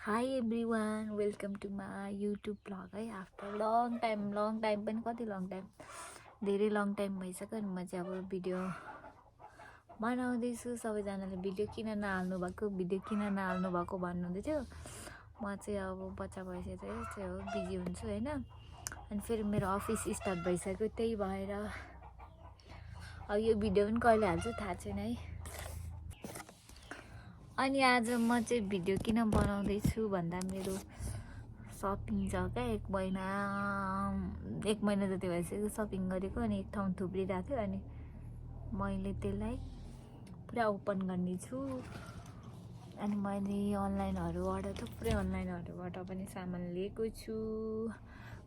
High everyone welcome to my YouTube vlog है after long time पनि कति long time धेरै लङ टाइम भइसक्यो अनि म चाहिँ अब भिडियो बनाउँदैछु। सबैजनाले भिडियो किन नहाल्नु भएको भन्नुहुँदै थियो। म चाहिँ अब बच्चा भइसक्यो चाहिँ हो बिजी हुन्छु होइन। अनि फेरि मेरो अफिस स्टार्ट भइसक्यो, त्यही भएर अब यो भिडियो पनि कहिले हाल्छु थाहा छैन है। अनि आज म चाहिँ भिडियो किन बनाउँदैछु भन्दा मेरो सपिङ छ क्या, एक महिना जति भइसक्यो सपिङ गरेको। अनि एक ठाउँ थुप्रिरहेको थियो अनि मैले त्यसलाई पुरा ओपन गर्ने छु। अनि मैले थुप्रै अनलाइनहरूबाट पनि सामान लिएको छु।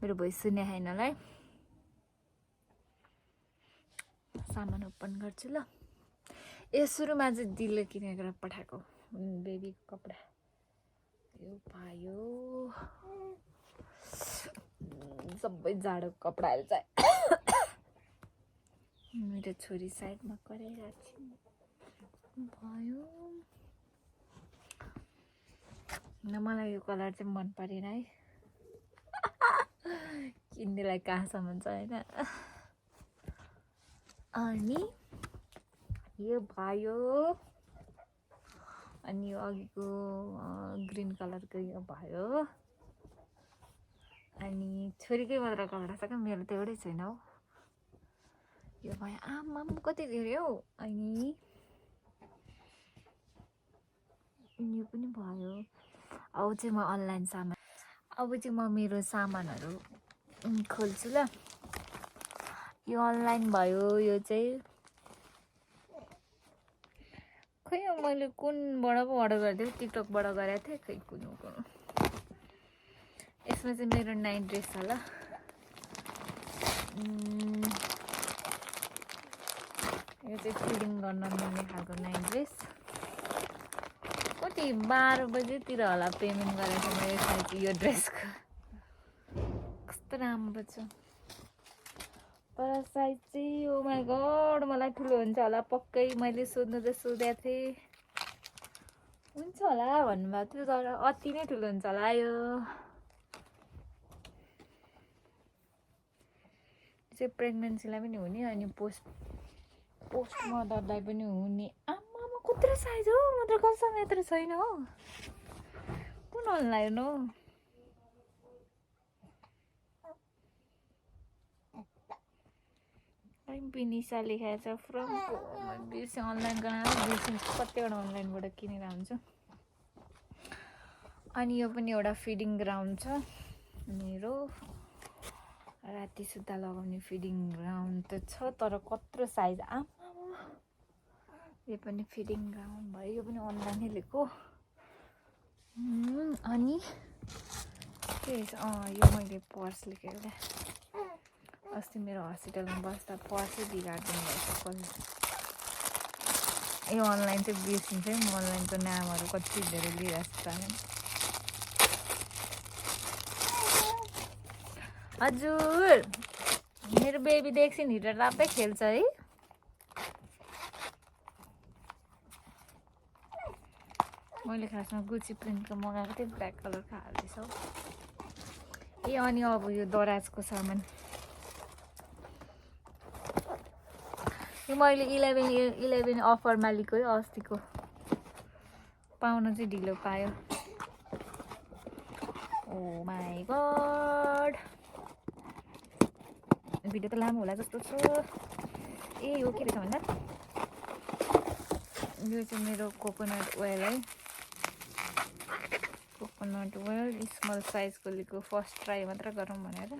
मेरो भोइस सुन्ने छैनलाई सामान ओपन गर्छु ल। सुरुमा चाहिँ दिलले किनेर पठाएको बेबीको कपडा यो पायो। सबै जाडोको कपडाहरू चाहिँ मेरो छोरी साइडमा कराइरहेको भयो। मलाई यो कलर चाहिँ मन परेन है, किन्नेलाई कहाँसम्म छ होइन। अनि यो भयो, अनि यो अघिको ग्रीन कलरको यो भयो। अनि छोरीकै मात्र कपडा छ क्या, मेरो त एउटै छैन हौ। यो भयो, आमा कति धेरै हौ। अनि यो पनि भयो। अब चाहिँ म अनलाइन सामान मेरो सामानहरू खोल्छु ल। यो अनलाइन भयो, यो चाहिँ खै मैले कुनबाट पो अर्डर गरेको थिएँ, टिकटकबाट गरेको थिएँ खै कुन। यसमा चाहिँ मेरो नाइट ड्रेस छ ल। यो चाहिँ फिडिङ गर्न मिल्ने खालको नाइट ड्रेस। कति 12 बजेतिर होला पेमेन्ट गरेको थिएँ मैले सायद यो ड्रेसको। कस्तो राम्रो छ तर साइज चाहिँ ओ माई गड मलाई ठुलो हुन्छ होला पक्कै। मैले सोधेको थिएँ हुन्छ होला भन्नुभएको थियो, तर अति नै ठुलो हुन्छ होला यो चाहिँ। प्रेग्नेन्सीलाई पनि हुने अनि पोस्ट मदरलाई पनि हुने। आमामा कत्रो साइज हो, म त कसम यत्रो छैन हो। कुन अनलाइन हो बिनिसा लेखाएको छ फ्रम बिर्सेँ अनलाइनको नाम बिर्सेँ, कतिवटा अनलाइनबाट किनेर हुन्छु। अनि यो पनि एउटा फिडिङ ग्राउन्ड छ मेरो, राति सुत्दा लगाउने फिडिङ ग्राउन्ड त छ तर कत्रो साइज। आमा यो पनि फिडिङ ग्राउन्ड भयो, यो पनि अनलाइनै लिएको। अनि के यो मैले पर्स लेखेको क्या, अस्ति मेरो हस्पिटलमा बस्दा पर्सै बिगारिदिनु भएछ। यो अनलाइन चाहिँ बिर्सिन्छ है, म अनलाइनको नामहरू कति धेरै लिइरहेको छु। हजुर मेरो बेबी एकछिन हिटर राप्दै खेल्छ है। मैले खासमा गुची प्रिन्टको मगाएको थिएँ, ब्ल्याक कलरको हाल्दैछ हौ। अनि अब यो दराजको सामान यो मैले 11 अफरमा लिएको है, अस्तिको पाउन चाहिँ ढिलो पायो। ओ माई गड भिडियो त लामो होला जस्तो छ। यो के रहेछ भन्दा यो चाहिँ मेरो कोकोनट ओइल है, कोकोनट ओइल स्मल साइजको लिएको, फर्स्ट ट्राई मात्र गरौँ भनेर।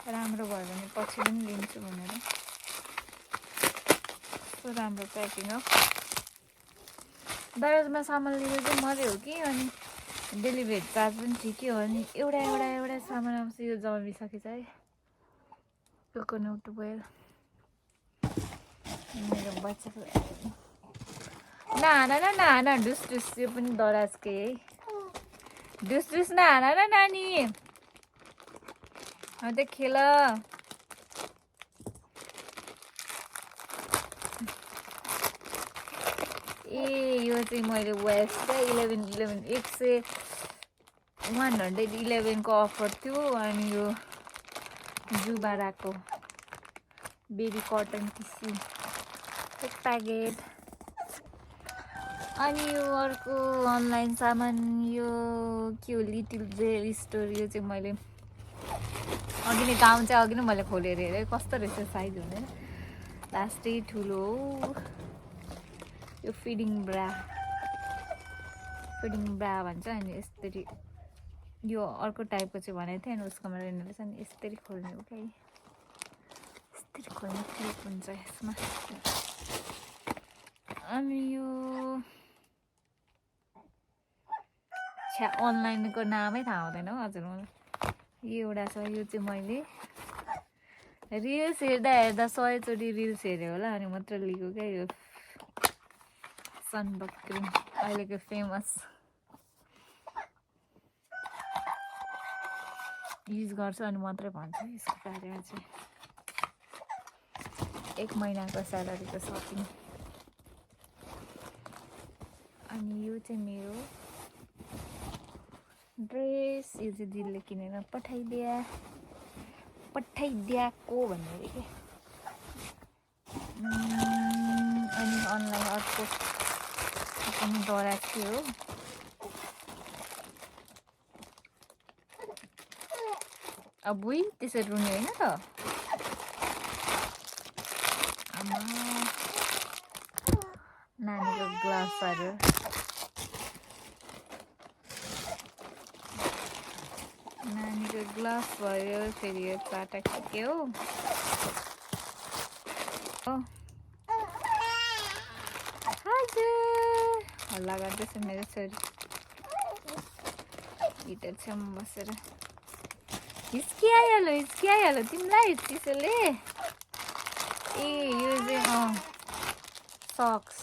राम्रो भयो भने पछि पनि लिन्छु भनेर। कस्तो राम्रो प्याकिङ हो। दराजमा सामान लिनु चाहिँ मजै हो कि, अनि डेलिभरी चार्ज पनि ठिकै हो। अनि एउटा सामान आउँछ, यो जमिसकेछ है कोकोनट ओइल। मेरो बच्चाको नहान ढुस यो पनि दराजकै है। ढुस नहान न नानी, त्यो खेल। ए यो चाहिँ मैले वेस्ट 111 को अफर थियो अनि यो जुबाराको बेबी कटन टिस्यु एक प्याकेट अनि यो अर्को अनलाइन सामान यो के हो लिटिल जेल स्टोर यो चाहिँ मैले अघि नै गाउँ चाहिँ अघि नै मैले खोलेर हेरेँ कस्तो रहेछ साइज हुँदैन लास्टै ठुलो यो फिडिङ ब्रा भन्छ अनि यसरी यो अर्को टाइपको चाहिँ भनेको थिएँ अनि उसकोमा रहेछ अनि यसरी खोल्ने हो क्या यसरी खोल्ने क्लिप हुन्छ यसमा अनि यो छ्या अनलाइनको नामै थाहा हुँदैन हौ हजुर मलाई यो एउटा छ यो चाहिँ मैले रिल्स हेर्दा 100 चोटि रिल्स हेरेँ होला अनि मात्र लिएको क्या यो सनबक क्रिम अहिलेको फेमस युज गर्छु अनि मात्रै भन्छु यसको बारेमा चाहिँ 1 महिनाको स्यालेरीको सपिङ अनि यो चाहिँ मेरो ड्रेस यो चाहिँ दिदीले किनेर पठाइदिएको भन्ने अरे क्या अनि अनलाइन अर्को पनि डरा थियो अब बुई त्यसरी रुने होइन त आमा नानीको ग्लासहरू नानीको ग्लास भयो फेरि यो चाटा के हो हजुर हल्ला गर्दैछ मेरो छोरी हिटर छेउमा बसेर हिस्किआइहाल्यो तिमीलाई चिसोले ए यो चाहिँ सक्स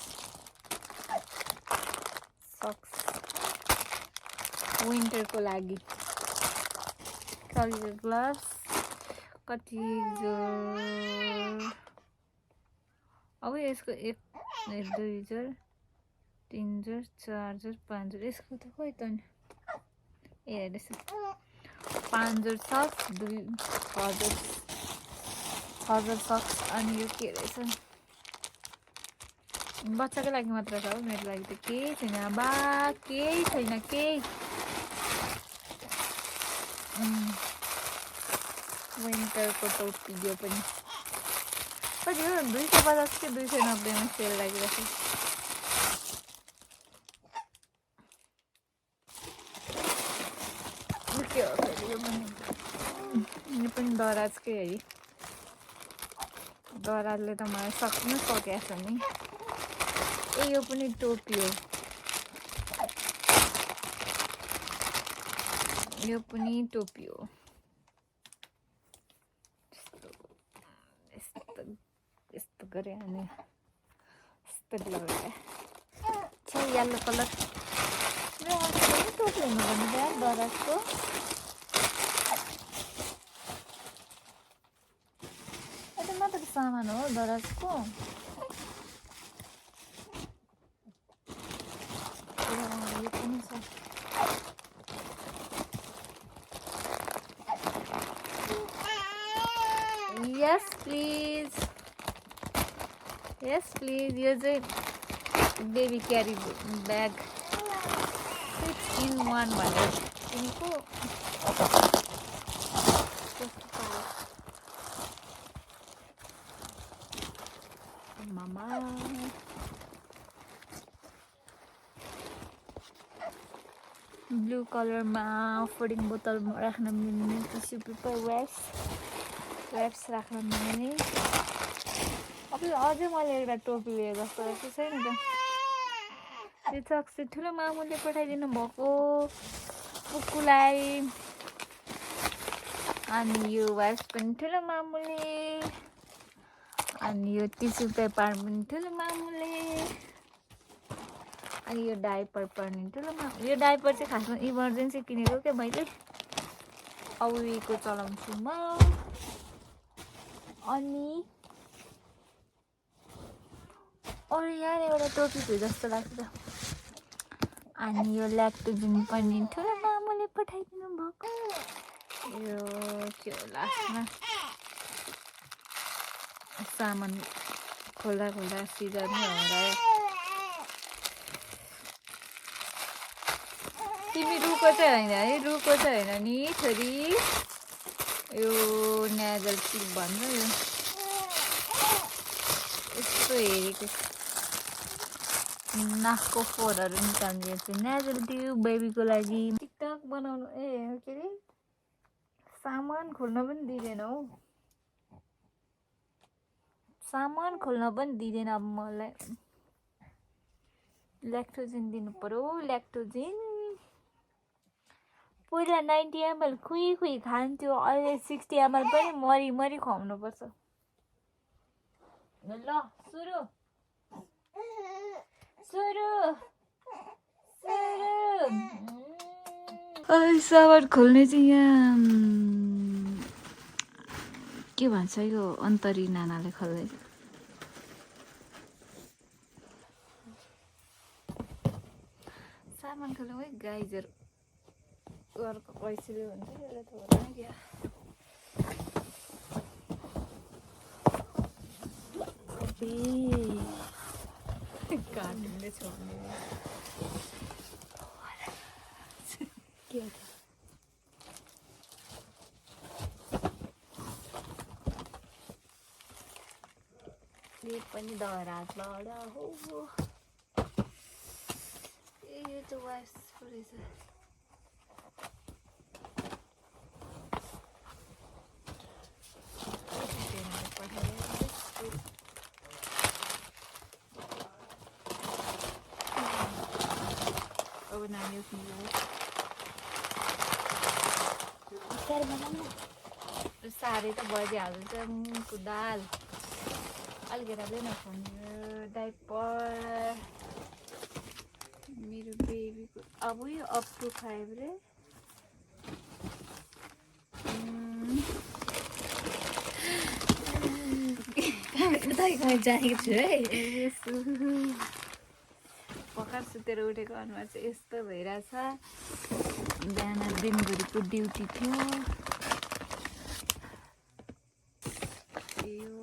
विन्टरको लागि कलिको ग्लास कति जोर अब यसको 1 2 जोर 3 जोर 4 जोर 5 जोर यसको त खोइ त नि ए हेर्दैछ 5 जोर सक्स 2000 सक्स अनि यो के रहेछ बच्चाको लागि मात्र छ हो मेरो लागि त केही छैन केही छैन केही विन्टरको टोपी यो पनि कति हो 250 कि 290 मा सेल लागिरहेको के हो फेरि यो पनि दराजकै है दराजले त मलाई सक्नु सकेको छ नि ए यो पनि टोपी हो यो पनि टोपी हो यस्तो गरे अनि यस्तो लगाए छ येलो कलर टोपी हुनु भने यार दराजको यता मात्र सामान हो दराजको यो पनि छ Yes, please. Yes, please. यो चाहिँ बेबी क्यारी ब्याग 6 in 1 भनेर किनेको मामा ब्लू कलरमा फुडिङ बोतल राख्न मिल्ने टिस्यु पेपर वेप्स राख्न मिल्ने अब अझै मैले एउटा टोपी लिएको जस्तो रहेछ छैन त यो सक्सी ठुलो मामुले पठाइदिनु भएको पुक्कुलाई अनि यो वेप्स पनि ठुलो मामुले अनि यो टिस्यु पेपर पनि ठुलो मामुले अनि यो डाइपर पनि ठुलो मामुले यो डाइपर चाहिँ खासमा इमर्जेन्सी किनेको क्या मैले औरीको चलाउँछु म अनि अरे यार एउटा टोपी थियो जस्तो लाग्छ। अनि यो ल्याक्टोजिन पनि ठुलो मामुले पठाइदिनु भएको। यो के हो लास्टमा सामान खोल्दा खोल्दा सिजर नै हरायो। तिमी रुको चाहिँ होइन है, रुको चाहिँ होइन नि छोरी। यो नेजल टिप भन्छ यो यस्तो हेरेको नाकको फोहोरहरू निकाल्ने चाहिँ नेजल टिप बेबीको लागि। टिकटक बनाउनु के अरे सामान खोल्न पनि दिँदैन हौ, सामान खोल्न पनि दिँदैन। अब मलाई ल्याक्टोजिन दिनु पर्यो। ल्याक्टोजिन पहिला 90 ml खुइ खान्थ्यो, अहिले 60 ml पनि मरी खुवाउनु पर्छ। ल सुरु सामान खोल्ने चाहिँ यहाँ के भन्छ यो अन्तरी नानाले खोल्दैछ। सामान खोल्नु है गाइजर घरको पैसाले हुन्छ यसले त हुँदैन क्या। काट्ने छोड्ने के हो यो पनि दहरा लडा हो। यो त वाइस रहेछ। अब नानी साह्रै त बजिहाल्छ। मुङको दाल अलिकति नखाने डाइपर मेरो बेबीको। अब यो अप टु 5 रे जानेको छु है। भर्खर सुतेर उठेको अनुहार चाहिँ यस्तो भइरहेछ। बिहान दिनभरिको ड्युटी थियो। यो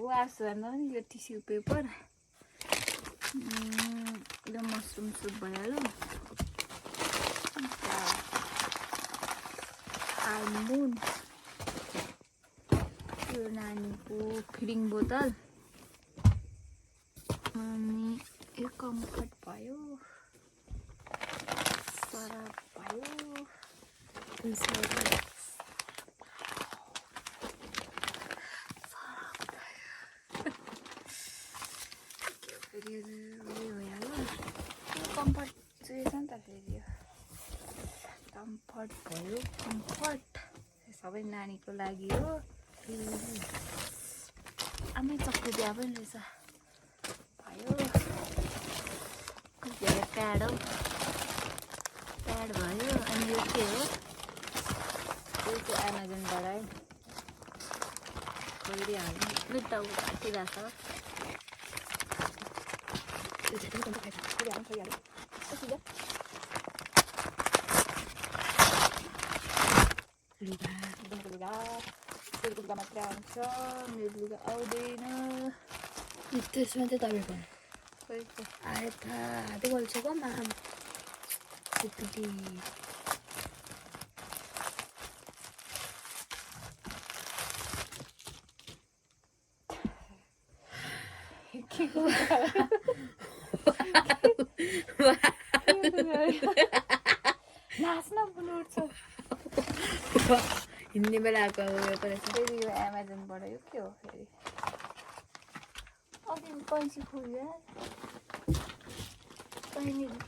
वास भन्दा पनि यो टिस्यु पेपर। यो मसरुम सुप भइहाल्यो। आलमोन्ड यो नानीको फिडिङ बोतल। अनि यो कम्फर्ट भयो, सरफ भयो, कम्फर्ट चाहिँ छ नि त फेरि यो कम्फर्ट भयो। कम्फर्ट सबै नानीको लागि हो। आमै चक्कु बिहा पनि रहेछ भयो। प्याड हो, प्याड भयो। अनि यो के हो, यो चाहिँ एमाजोनबाट है खोलिदिइहाल्नु। मिठाउ काटिरहेछ। लुगा मात्रै आउँछ, मेरो लुगा आउँदैन। त्यसमा चाहिँ तपाईँको आयो त हातै बोल्छको माम कुपी नाच्न पनि उठ्छ। हिँड्ने बेला आएको फेरि यो एमाजोनबाट। यो के हो फेरि अघि कैँची खोल्यो।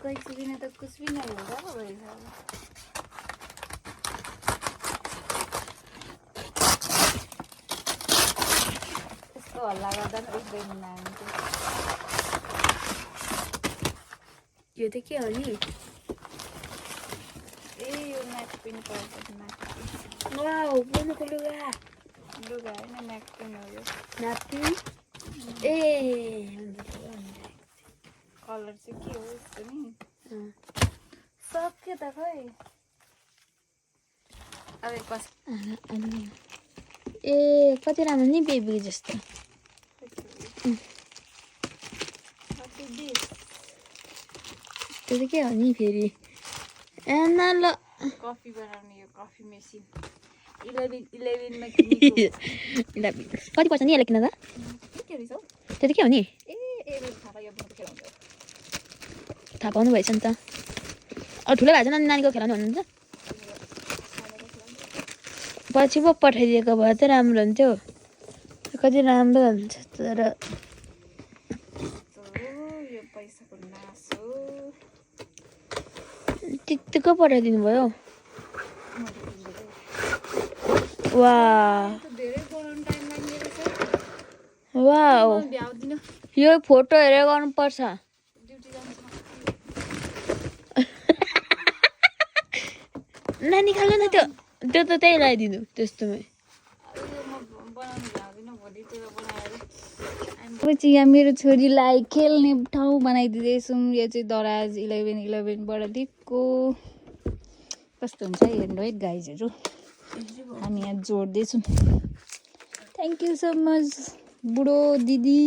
कैँची बिना त कुछ भी नहीं होगा भाइ। यस्तो हल्ला गर्दा पनि उठ्दैन नानी। यो त के हो नि? ए यो न्यापकिन पर्छ। वाउ बोल्नुको लुगा होइन न्यापकिन हो यो। न्यापकिन ए कलर चाहिँ के हो यस्तो नि सक्यो त खै अब कस ए कति राम्रो नि बेबी जस्तो त्यो चाहिँ के हो नि फेरि ए न ल कफी बनाउने यो कफी मेसिन 11 मा किनेको कति पर्छ नि यसले किन्दा के रहेछ हौ त्यो चाहिँ के हो नि ए थाहा यो खेलाउँछ थाहा पाउनु भएछ नि त अब ठुलो भएको छ नानीको खेलाउनु भन्नुहुन्छ पछि पो पठाइदिएको भए त राम्रो हुन्थ्यो कति राम्रो हुन्छ तर यो पैसाको नास हो त्यत्तिकै पठाइदिनु भयो वा धेरै बनाउनु टाइम लाग्ने रहेछ वाउ भ्याउदिन यो फोटो हेरेर गर्नुपर्छ ड्युटी जान्छ नानी खाल्नु न त्यो त्यो त त्यही लगाइदिनु त्यस्तोमै पछि यहाँ मेरो छोरीलाई खेल्ने ठाउँ बनाइदिँदैछौँ यो चाहिँ दराज 11बाट दिएको कस्तो हुन्छ हेर्नु है गाइजहरू हामी यहाँ जोड्दैछौँ थ्याङ्क यू सो मच बुढो दिदी